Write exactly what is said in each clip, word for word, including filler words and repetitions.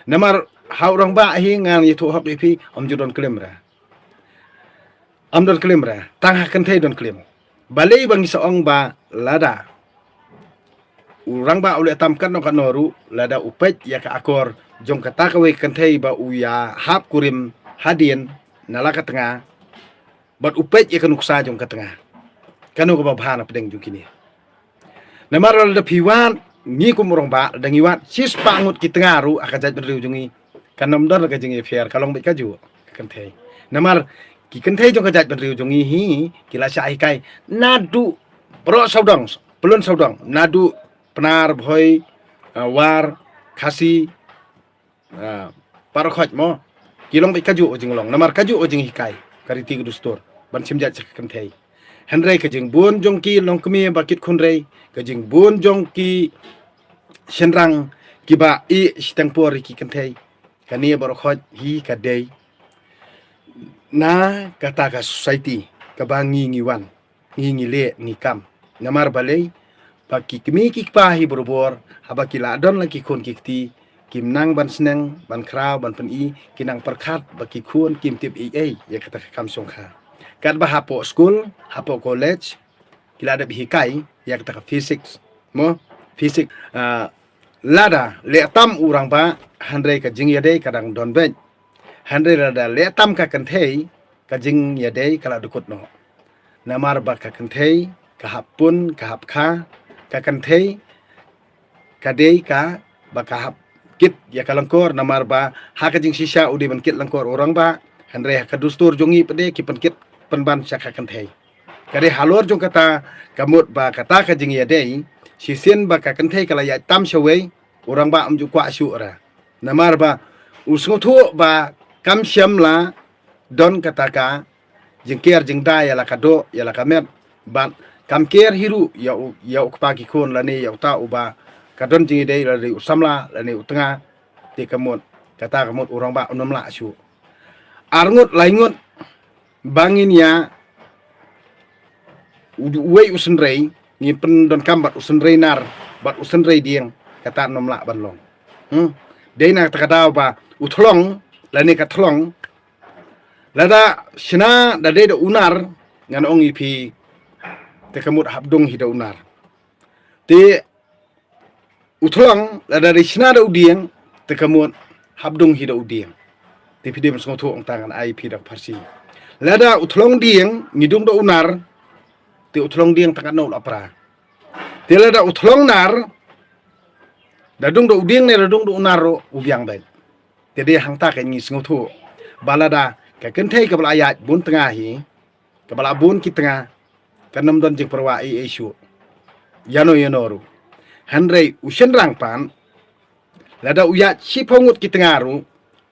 Namar ha u rangbah hi ngan ïathuh hok ïa phi, ym ju don klim re. Ym don klim re, tang ha kynthei don klim. Balei ba ngi sa ong ba lada u rangbah u leh tam katno katno ruh, lada u peit ïa ka akor jong kata kawei ka kynthei ba u ïa hap kurim hadien na la ka tnga, bad u peit ïa ka nuksa jong ka tnga, kano kaba bha na pdeng jong kine? Namar lada phi wad, ngi kum u rangbah, lada ngi wad shispah ngut ki tnga ruh ha ka jaitbynriew jong ngi, kan ym don ka jingïapher, ka long beit kajuh ka kynthei. Namar ki kynthei jong ka jaitbynriew jong ngi hi, ki la shah hikai naduh baroh sawdong, pyllun sawdong, naduh Pnar, Bhoi, ah, War, Khasi, ah, Para, Khoit mo, ki long beit kajuh ka jinglong. Namar kajuh ka jinghikai, ka riti ka dustur ban shim jait sha ka kynthei. Hynrei ka jingbun jong ki longkmie ba kit khun rei, ka jingbun jong ki shynrang kiba ïeh shiteng por ïa ki kynthei, kane baroh khoit hi ka dei na kata ka society kaba ngi ngi wan, ngi ngi leh, ngi kam. Namar balei? Ba ki kmie ki kpa hi barabor, haba ki la don la ki khun ki kti, kim nang ban sneng, ban khraw, ban pyni, ki nang pyrkhat ba ki khun kim tip ei ei ïa kata ka kam shongkha. Katba hapoh skul, hapoh college, ki la dep hikai ïa kata ka physics mo, physics. Ah, lada leh tam u rangbah, hynrei ka jingïadei ka dang don beit. Hynrei lada leh tam ka kynthei, ka jingïadei ka la dkut noh. Namar ba ka kynthei ka hap pun, ka hap kha, ka kynthei ka dei kaba ka hap kit ïa ka lyngkor. Namar ba ha ka jingshisha u dei ban kit lyngkor u rangbah, hynrei ha ka dustur jong ngi pat de ki pynkit pynban sha ka kynthei. Ka dei halor jong kata ka mut ba kata ka jingïadei, shisien ba ka kynthei ka la ïaid tam shawei, u rangbah um ju kwah shuh re. Namar ba u sngewthuh ba kam shym la don kata ka jingker jingdai ïa la ka doh, ïa la ka met. Bad kam ker hi ruh ïa u, ïa u kpa ki khun lane ïa uta uba ka don jingïadei, lane u samla lane u tnga. Te ka mut, kata ka mut u rangbah un ym lah shuh. Ar ngut lai ngut ba ngin ïa u, uwei u synrei, ngin pyndonkam bad u synrei nar bad u synrei dieng, kata un ym lah ban long. Hmm. Dei na kata ka daw ba u thlong lane ka thlong, lada shna da dei da u nar, ngan ong ïa phi, te ka mut hap dung hi da u nar. Te u thlong lada dei shna da u dieng, te ka mut hap dung hi da u dieng. Te phi dei ban sngewthuh, hangta ngan ai ïa phi da ka pharshi. Lada u thlong dieng ngi dung da u nar, te u thlong dieng tang katno u la pra. Te lada u thlong nar da dung da u dieng ne da dung da u nar ruh, u biang beit. Te dei hangta ka ngi sngewthuh ba lada ka kynthei kaba la ïaid bun tnga hi, kaba la bun ki tnga, kan ym don jingpyrwa ei ei shuh ïano ïano ruh. Hynrei u shynrang pat, lada u ïaid shiphew ngut ki tnga ruh,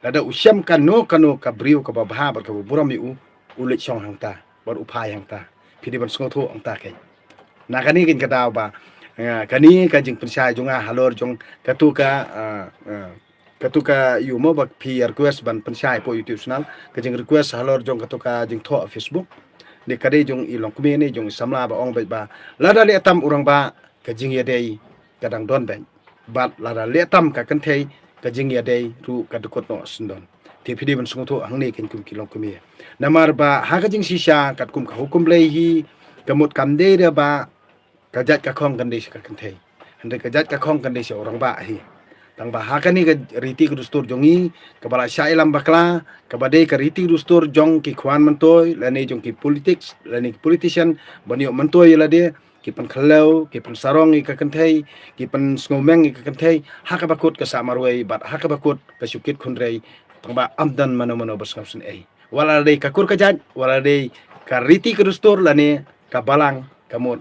lada u shem kano kano ka briew kaba bha bad kaba burom ïa u, u leit shong hangta bad u phai hangta. Phi dei ban sngewthuh hangta keiñ. Na kane keiñ ka daw ba, eh, kane ka jingpynshai jong nga halor jong katu ka, eh, eh, katu ka ïu mo ba phi request ban pynshai hapoh YouTube channel, ka jingrequest halor jong katu ka jingthoh Facebook. Dei ka dei jong i longkmie ne jong i samla ba ong beit ba lada leh tam u rangbah, ka jingïadei ka dang don beit. Bad lada leh tam ka kynthei, ka jingïadei ruh ka dkut noh shen don. Te phi dei ban sngewthuh hangne keiñ kum ki longkmie. Namar ba ha ka jingshisha katkum ka hukum Blei hi, ka mut kam dei re ba ka jait ka khong kan dei sha ka kynthei, hynrei ka jait ka khong kan dei sha u rangbah hi. Tang ba ha kane ka riti ka dustur jong ngi, kaba la shah ïalam bakla, kaba dei ka riti ka dustur jong ki khwan myntoi lane jong ki politics lane ki politician, ban ïoh myntoi ïa lade, ki pynkhlem, ki pynsarong ïa ka kynthei, ki pynsngewmeng ïa ka kynthei ha kaba kut ka sah marwei bad ha kaba kut ka shu kit khun rei. Tang ba ym don mano mano ba sngewsynei, wat la dei ka kur ka jait, wat la dei ka riti ka dustur lane ka balang, ka mut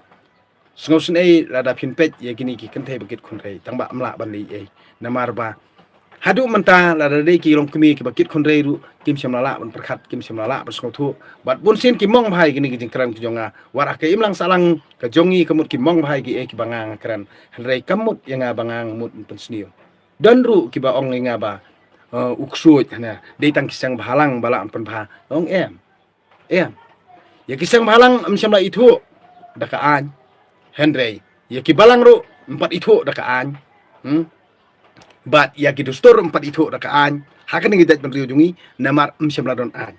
sngewsynei lada phin peit ïa kine ki kynthei ba kit khun rei, tang ba ym lah ban leh ei. Namar ba haduh mynta lada dei ki longkmie kiba kit khun rei ruh, kim shym la lah ban pyrkhat, kim shym la lah ban sngewthuh. Bad bunsien ki mong bha ïa kine ki jingkren ki jong nga. Wat ha ka imlang sahlang ka jong ngi ka mut ki mong bha ïa kiei kiba nga nga kren, hynrei ka mut ïa nga ba nga mut ban pynsniew. Don ruh kiba ong ïa nga ba, eh, u ksuid hana, dei tang ki seng bhalang ba lah ban pynbha. Ong em. Em. Ïa ki seng bhalang ym shym la ithuh da ka aiñ. Hynrei ïa ki balang ruh ym pat ithuh da ka aiñ. Hmm? Bad ïa ki dustur ym pat ithuh da ka aiñ ha kane ka jaitbynriew jong ngi, namar ym shym la don aiñ.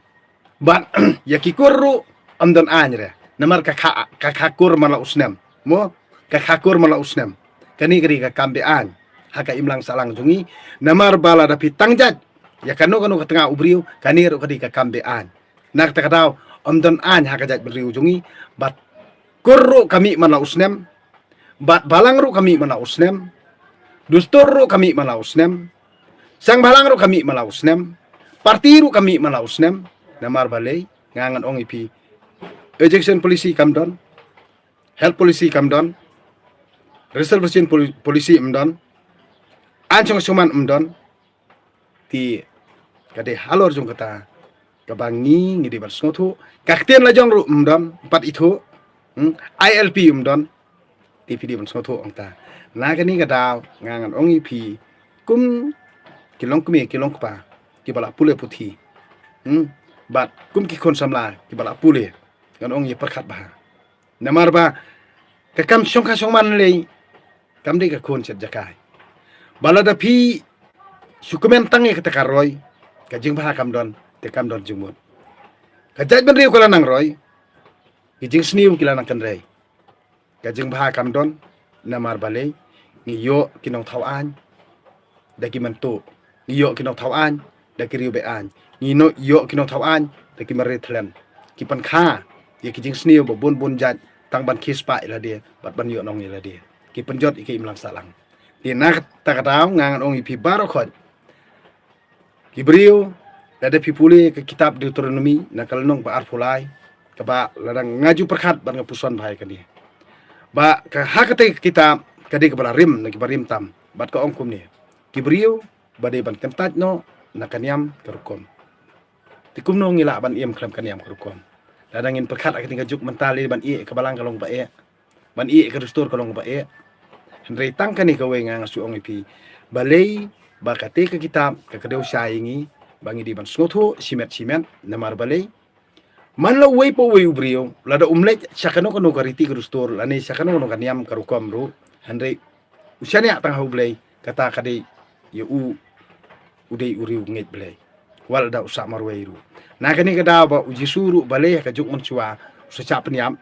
Bad ïa ki kur ruh ym don aiñ re, namar ka kha, ka kha kur man la u snem. Mo, ka kha kur man la u snem. Kane ka dei ka kam be-aiñ ha ka imlang sahlang jong ngi. Namar ba lada phi tang judge ïa kano kano ka tnga u briew, kane ruh ka dei ka kam be-aiñ. Na kata ka daw, ym don aiñ ha ka jaitbynriew jong ngi. Bad kur ruh ka mih man la u snem. Bad balang ruh ka mih man la u snem. Dustur ruh ka mih man la u snem. Seng balang ruh ka mih man la u snem. Party ruh ka mih man la u snem. Namar balei? Nga ngan ong ïa phi, ejection policy kam don. Health policy kam don. Reservation poli-, policy ym don. Aiñ shong shongman ym don. Te ka dei halor jong kata kaba ngi, ngi dei ban sngewthuh. Ka ktien la jong ruh ym don, ym pat ithuh. Hmm? I L P ym don. Te phi dei ban sngewthuh ong ta. Na kane ka daw nga ngan ong ïa phi, kum ki longkmie ki longkpa kiba la pule puthi, hmm, bad kum ki khun samla kiba la pule, ngan ong ïa pyrkhat bha. Namar ba ka kam shongkha shongman lei kam dei ka khun shet jaka. Ba lada phi shu kmen tang ïa kata ka roi, ka jingbha kam don, te kam don jingmut. Ka jaitbynriew ka la nang roi, ki jingsniew ki la nang kynrei. Ka jingbha kam don, namar balei? Ngi ïoh ki nongthaw aiñ da ki mynta. Ngi ïoh ki nongthaw aiñ da ki riew be-aiñ. Ngi ïoh ki nongthaw aiñ da ki marwei thlen. Ki pynkha ïa ki jingsniew ba bun bun jait tang ban khie spah ïa lade bad ban ïoh nong ïa lade. Ki pynjot ïa ki imlang sahlang. Te na kata ka daw nga ngan ong ïa phi baroh khoit, ki briew, lada phi pule ka kitab Deuteronomi na ka lynnong ba arphew lai, kaba lada nga ju pyrkhat bad nga puson bha ïa kane. Ba ka ha kata ka kitab ka dei kaba la rim na kiba rim tam, bad ka ong kumne: Ki briew ba dei ban kyntait noh na ka niam ka rukom. Te kumno ngi lah ban im khlem ka niam ka rukom? Lada ngin pyrkhat ha kane ka juk mynta lei ban ïeh ka balang ka long ba eh. Ban ïeh ka dustur ka long ba eh. Hynrei tang kane kawei nga nga shu ong ïa phi, balei ba kata ka kitab ka kdew shai ïa ngi ba ngi dei ban sngewthuh shimet shimet, namar balei? Man la uwei pa uwei u briew, lada um leit sha kano kano ka riti ka dustur lane sha kano kano ka niam ka rukom ruh, hynrei u shaniah tang ha U Blei, kata ka dei ïa u, u dei u riewngeit Blei. Wat lada u sah marwei ruh. Na kane ka daw ba U Jisu ruh balei ha ka juk mynshuwa u sa shah pynïap?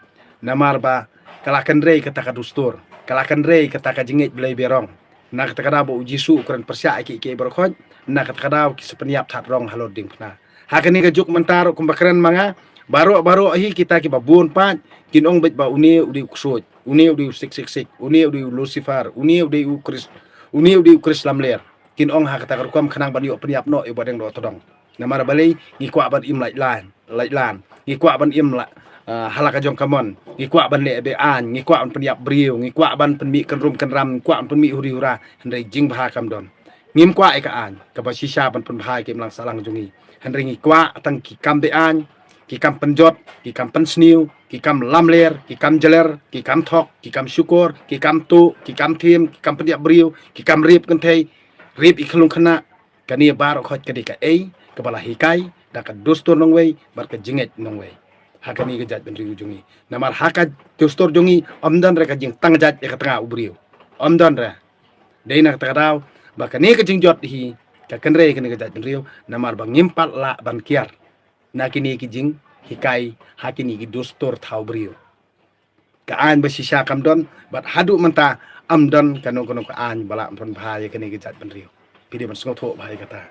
Namar ba ka la kynrei kata ka dustur, ka la kynrei kata ka jingngeit Blei berong. Na kata ka daw ba U Jisu u kren pyrshah ïa kiei kiei baroh khoit, na kata ka daw ki sa pynïap thad rong halor diengphna. Ha kane ka juk mynta ruh kumba kren ma nga, baroh baroh hi kita kiba bun pat kin ong beit ba une u dei u ksuid, une u dei u sik sik sik, une u dei u Lucifer, une u dei u Khrist, une u dei u Khrist lamler. Kin ong ha kata ka rukom khnang ban ïoh pynïap noh ïa u ba dang doh tdong. Namar balei? Ngi kwah ban im laitlan, laitlan. Ngi kwah ban im la, ah, ha la ka jong ka mon. Ngi kwah ban leh be-aiñ, ngi kwah ban pynïap briew, ngi kwah ban pynmih kynrum kynram, ngi kwah ban pynmih huri hura. Hynrei jingbha kam don. Ngim kwah ïa ka aiñ kaba shisha ban pynbha ïa ka imlang sahlang jong ngi. Hynrei ngi kwah tang ki kam be-aiñ, ki kam pynjot, ki kam pynsniew, ki kam lamler, ki kam jler, ki kam thok, ki kam shukor, ki kam tuh, ki kam thiem, ki kam pynïap briew, ki kam rip kynthei, rip ïa ki khyllung khynnah. Kane baroh khoit ka dei kaei kaba la hikai da ka dustur nongwei bad ka jingngeit nongwei ha kane ka jaitbynriew jong ngi. Namar ha ka dustur jong ngi ym don re ka jingtang jait ïa ka tnga u briew. Ym don re. Dei na kata ka daw ba kane ka jingjot hi ka kynrei kane ka jaitbynriew, namar ba ngim pat lah ban kiar na kine ki jinghikai ha kine ki dustur thaw briew. Ka aiñ ba shisha kam don, bad haduh mynta ym don kano kano ka aiñ ba lah pynbha ïa kane ka jaitbynriew. Phi dei ban sngewthuh bha ïa kata.